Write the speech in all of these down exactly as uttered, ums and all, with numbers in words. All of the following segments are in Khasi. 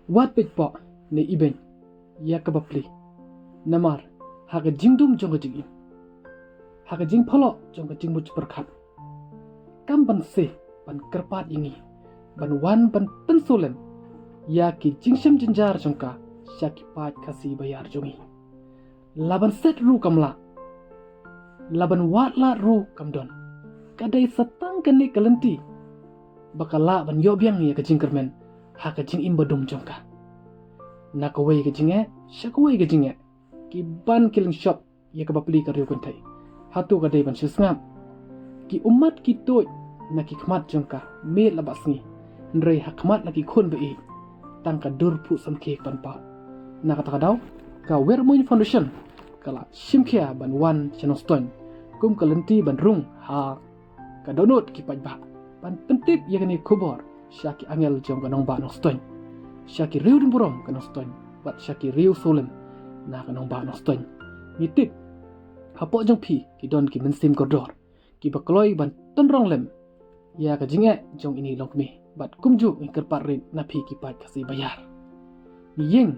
Wat peit pok ne ibeiñ ïa ka bapli. Namar ha ka jingdum jong ka jingim, ha ka jingphalok jong ka jingmut pyrkhat, kam ban seh ban kyrpad ïa ngi ban wan ban pynsulem ïa ki jingshem jynjar jong ka sha ki paid Khasi baïar jong ngi. La ban set ruh kam lah, la ban wad lad ruh kam don. Ka dei sa tang kane ka lynti ba ka lah ban ïoh biang ïa ka jingkyrmen ha ka jingim badum jong ka. Na kawei ka jingeh sha kawei ka jingeh, ki ban ki lyngshop ïa ka bapli ka riew kynthei. Hato ka dei ban shu sngap? Ki ummat ki tuid na ki khmat jong ka miet la bad sngi, hynrei ha khmat na ki khun ba ïeit tang ka dur phuh samkhie ka ban paw. Na kata ka daw, ka Wermuin Foundation ka la shim khia ban wan sha Nongstoiñ kum ka lynti ban rung ha ka dohnud ki paidbah ban pyntip ïa kane ka khubor sha ki angel jong ka nongbah Nongstoiñ, sha ki riew dieng burom ka Nongstoiñ bad sha ki riew sawlem na ka nongbah Nongstoiñ. Ngi tip hapoh jong phi ki don ki mynsiem kordor kiba kloi ban tynrong lem ïa ka jingeh jong ine i longkmie bad kumjuh ngi kyrpad rit na phi ki paid Khasi baïar. Ngi ïeng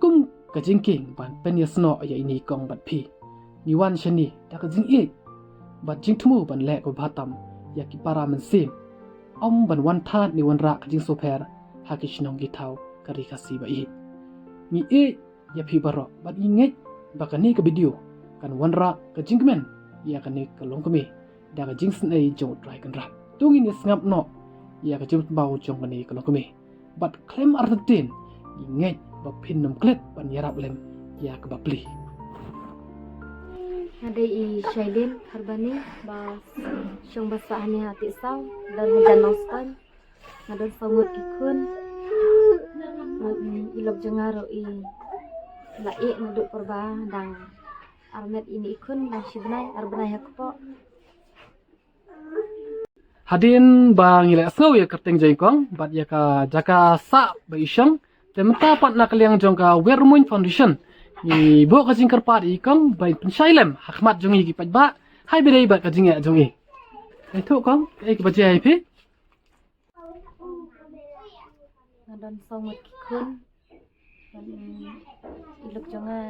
kum ka jingkieng ban pynïasnoh ïa ine i kong bad phi. Ngi wan shane da ka jingïeit bad jingthmu ban leh kaba bha tam ïa ki para mynsiem, ym ban wan thad ne wanrah ka jingsngewpher ha ki shnong ki thaw ka Ri Khasi ba ïeit. Ngi ïeit ïa phi baroh bad ngi ngeit ba kane ka video kan wanrah ka jingkmen ïa kane ka longkmie da ka jingsnei jong U Trai Kynrad. To ngin ïa sngap noh ïa ka jingpynpaw jong kane ka longkmie bad khlem artatien ngi ngeit ba phin nym klet ban ïarap lem ïa ka bapli. Nga dei i Shailin Kharbani ba shong basa hangne ha Tiehsaw, don hajan Nongstoiñ. Nga don saw ngut ki khun. Bad i lok jong nga ruh i la ïeh naduh por ba dang ar met ine i khun, dang shi bnai ar bnai ha kpoh. Hadien ba ngi la sngew ïa ka kyrteng jong i kong bad ïa ka jaka sah ba i shong, te mynta pat na ka liang jong ka Wermuin Foundation ngi buh ka jingkyrpad ïa i kong ba in pynshai lem ha khmat jong ngi ki paidbah ha kaba ïadei bad ka jingeh jong i. Ïathuh kong, kaei kaba jia ïa phi? Nga don saw ngut ki khun. Bad i lok jong nga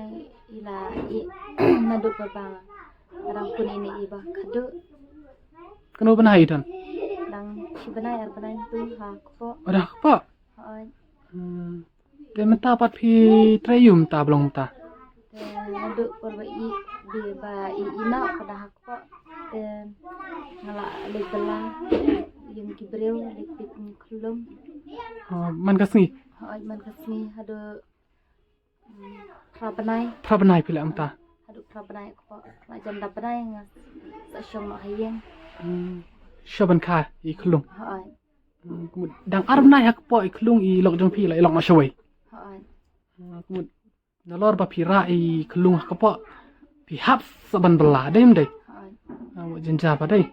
i la ïeh naduh por ba nga dang pun ine i ba khadduh. Katno bnai i don? Dang shi bnai ar bnai tu ha kpoh. Oh, da ha kpoh? Hooid. Hmm. Te mynta pat phi trei aïu mynta, ba long mynta? Te naduh por ba i, ba i, i noh ka da ha kpoh. Te nga la leit bylla ïa ki briew, leit peit khyllung. Oh, man ka sngi? Hooid, man ka sngi haduh, mm, phra bnai. Phra bnai phi leh mynta? Haduh phra bnai kpoh. La jan da bnai nga sa shong noh ha ïing. Hmm. Sha ban kha ïa i khyllung. Hooid. Hmm, kumut dang ar bnai ha kpoh i khyllung i lok jong phi la ïalong noh shawei. Hooid. Hmm, kumut nalor ba phi rah i khyllung ha kpoh phi hap sa ban bylla, dei ym dei? Hooid. Ah, wat jynjar ba dei.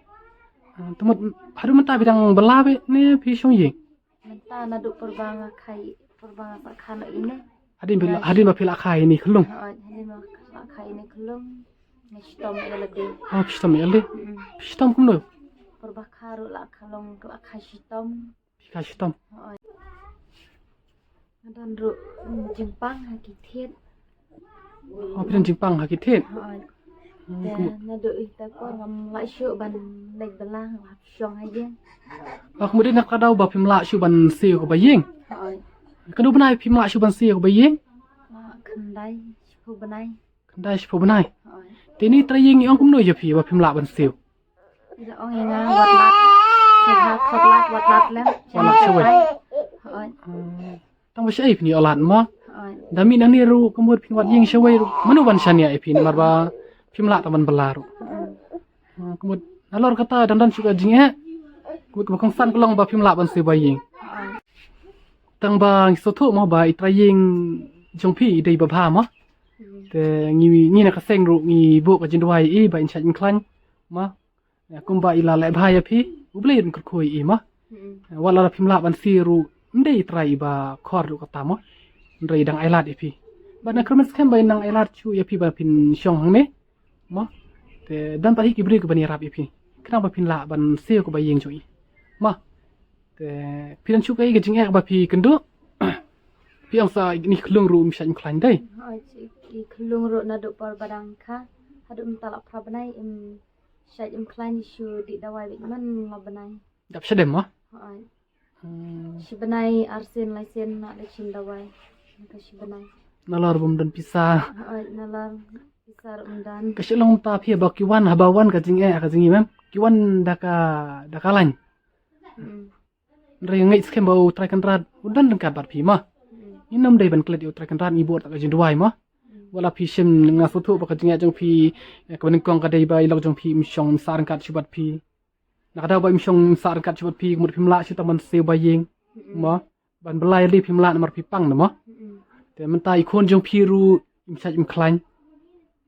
Ah, te mut haduh mynta phi dang bylla beit ne phi shong ïing? Mynta naduh por ba nga kha, por ba nga sa kha noh ine. Hadien ba, hadien ba phi la kha ine i khyllung? Hooid, hadien ba la kha ine i khyllung. Nga shitom ïa lade. Oh, phi shitom ïa lade? Mm. Phi shitom kumno? Por ba kha ruh la kha long, la kha shitom. Phi kha shitom? Hooid. Nga don ruh, mm, jingpang ha ki thied. Oh, phi don jingpang ha ki thied? Hooid. Hmm, te kumut naduh ita i por ngam lah shuh ban leit bylla, nga hap shong ha ïing. Oh, kumut dei na ka daw ba phim lah shuh ban siew kaba ïing? Hooid. Katno bnai phim lah shuh ban siew kaba ïing? Ah, khyndai shiphew bnai. Khyndai shiphew bnai. Hooid. Te ine i trai ïing i ong kumno ïa phi ba phim lah ban siew? I la ong ïa nga wat lad. Sngewbha khot lad, wat lad lem. Wat lad shawei. Hooid. Hmm. Tang ba shaei phin ïoh lad mo? Hooid. Da mih nangne ruh kumut phin wad ïing shawei ruh mano ban shaniah ïa phi namar ba phim lah tang ban bylla ruh. Hmm. Hmm, kumut nalor kata dang don shuh ka jingeh. Kumut kaba kongsan ka long ba phim lah ban siew ba ïing. Hooid. Tang ba ngi sngewthuh mo ba i trai ïing jong phi i dei ba bha mo. Hmm. Te ngi, ngi na ka seng ruh ngi buh ka jingduwai ïa i ba in shait in khlaiñ mo. Ïa, kumba i la leh bha ïa phi, U Blei un kyrkhu ïa i mo. Hmm. Wat la phim lah ban siew ruh, ym dei i trai i ba khor ruh kata mo. Hynrei i dang ailad ïa phi. Bad nga kyrmen skhem ba in nang ailad shuh ïa phi ba phin shong hangne mo. Te don pat hi ki briew kiban ïarap ïa phi khnang ba phin lah ban siew kaba ïing jong i mo. Te phi don shuh kaei ka jingeh kaba phi kynduh? Ïa sa ini khlung ruh im shait im khlaiñ dei. Hooid, i khlung ruh naduh por ba dang kha haduh mynta la phra bnai im shait im khlaiñ, shu dih dawai beit man la bnai. Dap shadem ma? Hooid. Hmm. Shi bnai ar sien lai sien na leit shim dawai. Ka shi bnai. Nalor bym don pisa. Hooid, nalor pisa ruh ym don. Ka shu long ta phi ba ki wan haba wan ka jingeh ka jingim em. Ki wan da ka, da ka lain. Hmm. Hynrei nga ngeit skhem ba U Trai Kynrad u don ryngkat bad phi ma. Hmm. Ngin ym dei ban klet ïa U Trai Kynrad, ngi buh tang ka jingduwai ma. Hmm. Wat la phi shim, nga sngewthuh ba ka jingeh jong phi, eh, kaba nyngkong ka dei ba i lok jong phi im shong im sah ryngkat shuh bad phi. Na ka daw ba im shong im sah ryngkat shuh bad phi, ka mut phim lah shuh tang ban siew ba ïing. Hmm. Ma, ban bylla ïalade phim lah namar phi pang na ma. Hmm. Te mynta i khun jong phi ruh im shait im khlaiñ.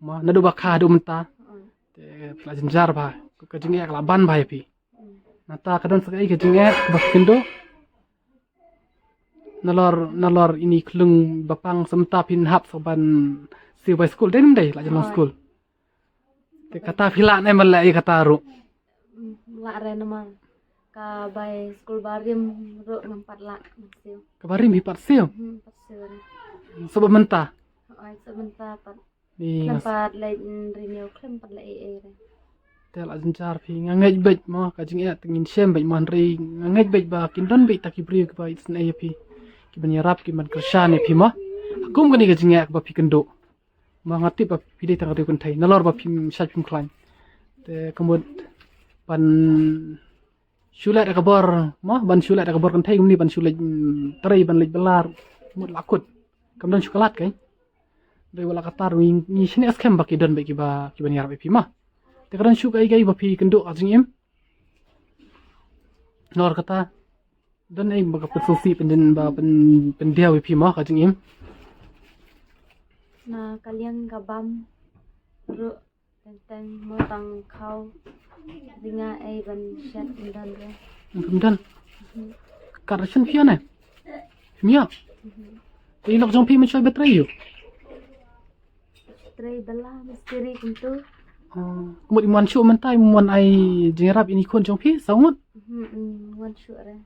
Ma, naduh ba kha haduh mynta. Hmm. Te phi la jynjar bha, ka jingeh ka la ban bha ïa phi. Nangta ka don sa kaei ka jingeh ba phi kynduh. Nalor, nalor ini khlung ba pang sa mynta phin hap sa ban siew bai skul, dei ne ym dei, la jan long skul. Te kata phi lah ne em ban leh ïa kata ruh? Lah re namar ka bai skul barim ruh ngam pat lah ban siew. Ka barim phi pat siew? Hmm, pat siew re. Sa ba mynta? Hooid, sa mynta pat. Ni ngas- Nampat leit, mm, renew khlem pat leh ei ei re. Te la jynjar phi, nga ngeit beit mo, ka jingeh te ngin shem beit mo, hynrei nga ngeit beit ba kin don beit ta ki briew kiba isynei ïa phi, kiban ïarap, kiban kyrshan ïa phi mo. Ha kum kane ka jingeh ba phi kynduh, ma nga tip ba phi dei tang ka briew kynthei, nalor ba phim shait phim khlaiñ. Te ka mut ban shu leh da ka bor, mo, ban shu leh da ka bor kynthei kumne ban shu leit, mm, trei ban leit bylla, mut la kut. Kam don shu kylla kein. Dei wat la katta ruh ngi, ngi shaniah skhem ba ki don beit kiba, kiban ïarap ïa phi mo. Te ka don shuh kaei kaei ba phi kynduh ka jingim? Nalor kata don ei ba ka pynsngewsih pyndin ba pyn, pyndiaw ïa phi mo ka jingim? Na ka liang ka bam ruh. Teng teng mo tang khaw. Ringa ei ban shet ym don re. Ym don. Ka rashin phi ïa ne? Phim ïoh. Te i lok jong phi mynshuwa ba trei ïoh? Trei bylla mistri kumtu. Ka mut im wan shuh mynta, im wan ai jingïarap ïa i khun jong phi saw ngut? Ym wan shuh re.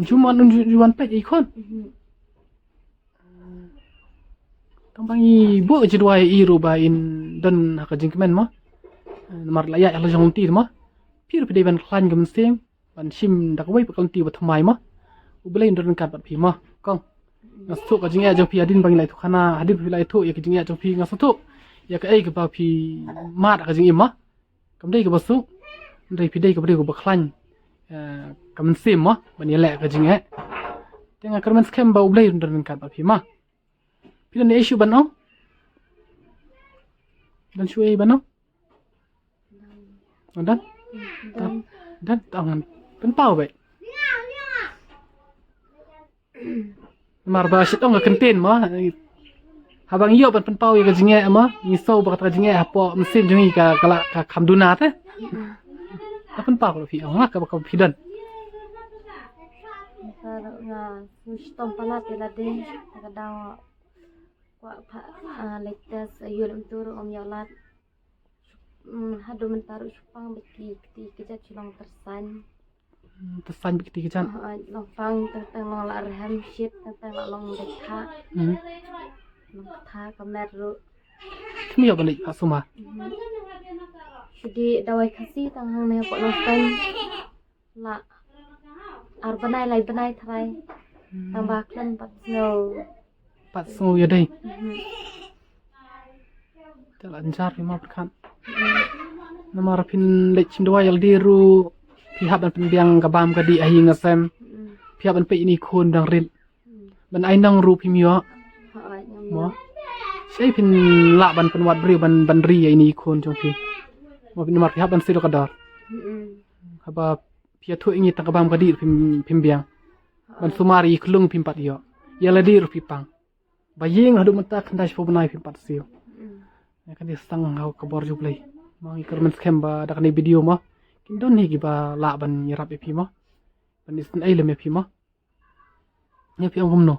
Ju mon un ju, ju wan peit i khun. Tang ba ngi buh jingduwai ïa i ruh ba in don ha ka jingkmen mo. Namar la ïaid ha la jong lynti mo. Phi ruh phi dei ban khlaiñ ka mynsiem ban shim da kawei pat ka lynti ba thymmai mo. U Blei un don ryngkat bad phi mo kong. Nga sngewthuh ka jingeh jong phi hadien ba ngi la ïathuh khana, hadien ba phi la ïathuh ïa ka jingeh jong phi, nga sngewthuh ïa kaei kaba phi mad ha ka jingim mo. Kam dei kaba suk, hynrei phi dei kaba dei kaba khlaiñ, eh, ka mynsiem mo ban ïaleh ka jingeh. Te nga kyrmen skhem ba U Blei un don ryngkat bad phi mo. Phi don ei shuh ban ong? Don shuh ei ban ong? Don? Don. Don tang pynpaw beit. Namar ba shit ong ka kyntien mo. Haba ngi ïoh ban pynpaw ïa ka jingeh mo, ngi sngew ba kata ka jingeh hapoh mynsiem jong ngi ka, ka la, ka kham duna te. Ka pynpaw ka phi ong la kaba ka phi don. Ka nga shu shitom palat ïa lade, ka daw kwah pha, ah, leit test, ah, ïoh lem tur ong ïa lad. Mm, haduh mynta ruh shu pang beit ki kti ki jait, shu long tyrsañ. Hmm, tyrsañ beit ki kti ki jait. Ah, ah, long pang teng teng long la rhem shit, teng teng la long dei tha. Hmm. Long tha ka met ruh. Kim ïoh ban leit phah sumar. Hmm. Shu dih dawai Khasi tang hangne hapoh Nongstoiñ. La ar bnai lai bnai trai. Hmm. Tang ba khlem pat sngew. Pat sngew ïa dei. Hmm. Te la jynjar phi mo pyrkhat. Hmm. Namar phin leit shim dawai ïa lade ruh phi hap ban pynbiang ka bam ka dih ha ïing ha sem. Hmm. Phi hap ban peit ïa i khun dang rit. Hmm. Ban ai nong ruh phim ïoh. Hooid, ngam ïoh. Mo. Shaei phin lah ban pynwad briew ban, ban ri ïa i khun jong phi. Mo, phin, namar phi hap ban siew ka dor. Hmm. Haba phi ïathuh ïa ngi tang ka bam ka dih phim, phim biang. Ban sumar ïa i khlung phim pat ïoh. Ïa lade ruh phi pang. Ba ïeng haduh mynta khyndai shiphew bnai phim pat siew. Mm. Ïa kane sa tang ha ka bor jong U Blei. Mo, ngi kyrmen skhem ba da kane video mo kin don hi kiba lah ban ïarap ïa phi mo. Ban isynei lem ïa phi mo. Ïa phi ong kumno?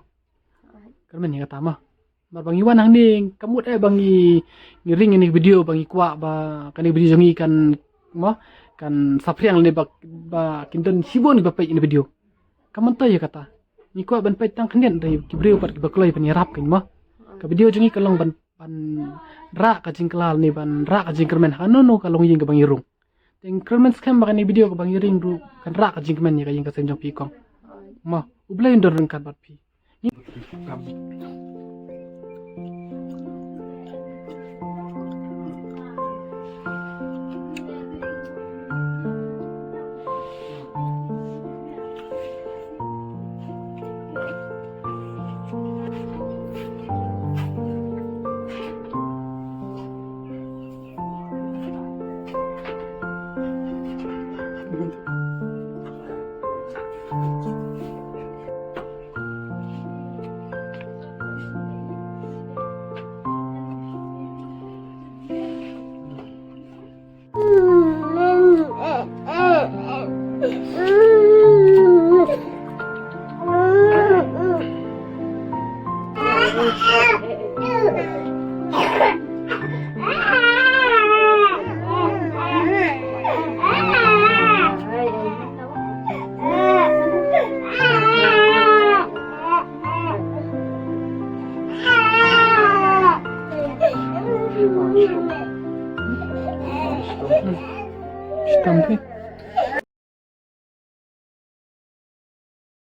Kyrmen ïa kata mo. Namar ba ngi wan hangne ka mut eh ba ngi, ngi ring ïa kane ka video ba ngi kwah ba kane ka video jong ngi kan mo, kan saphriang lane ba, ba kin don shibun kiba peit ïa kane ka video. Ka mut ïa kata. Ngi kwah ban peit tang khyndiat ri ki briew pat kiba kloi ban ïarap kein mo. Ka video jong ngi ka long ban, ban rah ka jingkylla ne ban rah ka jingkyrmen hano hano ka longïing kaba ngi rung. Te nga kyrmen skhem ba kane ka video kaba ngi ring ruh kan rah ka jingkmen ïa ka ïing ka sem jong phi kong. Mo, U Blei un don ryngkat bad phi. Stampe.